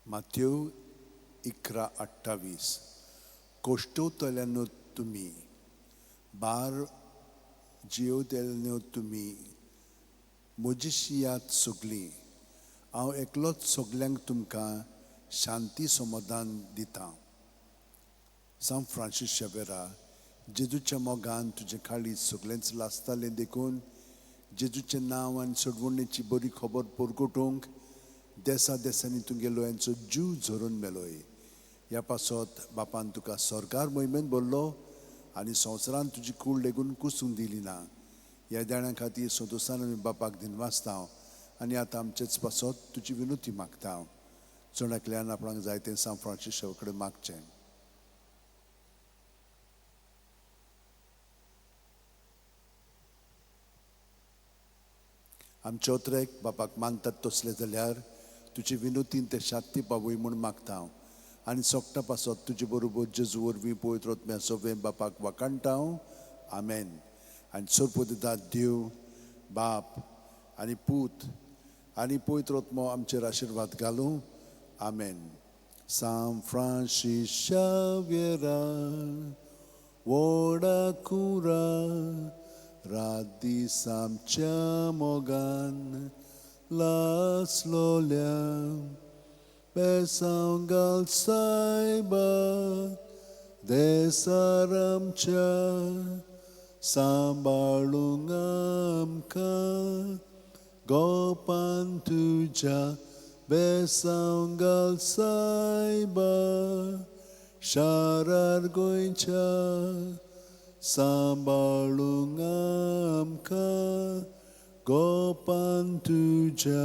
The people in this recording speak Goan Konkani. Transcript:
मातेव 11:28. कश्टवतल्यानो तुमी, भार जियेवतल्यानो तुमी, म्हजेशीं यात सगळीं, हांव एकलोच सगल्यांक तुमकां शांती समाधान दितां. सांत फ्रांसीस शावेरा, जेजूच्या मोगान तुजें काळीज सगळेंच लासतालें देखून जेजूचें नांव आनी सोडवणेची बरी खबर परगटूंक देसा देसांनी तुगे लोयांचो जीव झरोवन मेलोय. ह्या पासत बापान तुका सरकार मोहिमेन भरलो आनी संवसारान तुजी कूड लेगून कुसूंक दिली ना. ह्या देण्या खातीर संतोशान आमी बापाक दिनवासता आनी आतां आमचेच पासत तुजी विनवती मागता. जण एकल्यान आपणाक जाय तें सांत फ्रांसीस कडेन मागचें. आमचे ओत्रेक बापाक मानतात तसले जाल्यार तुजे विनोतीन ते शांती पावय म्हूण मागता आनी सोगटा पासत तुजे बरोबर जेजू वरवीं पवित्र आत्म्या सगळें बापाक वाखाणटा. आमेन. आनी सर्वपदिता देव बाप आनी पूत आनी पवित्र आत्मो आमचेर आशिर्वाद घालूं. आमेन. सांत फ्रांसीस शाव्येरा व्हडा कुरा रात दीस आमच्या मोगान लासलोल्या बेसांव घाल सायबा देसार आमच्या सांबाळूंक आमकां गोपान तुज्या बेसांव घाल सायबा शारार गोंयच्या सांबाळूंक आमकां गोपान तुज्या.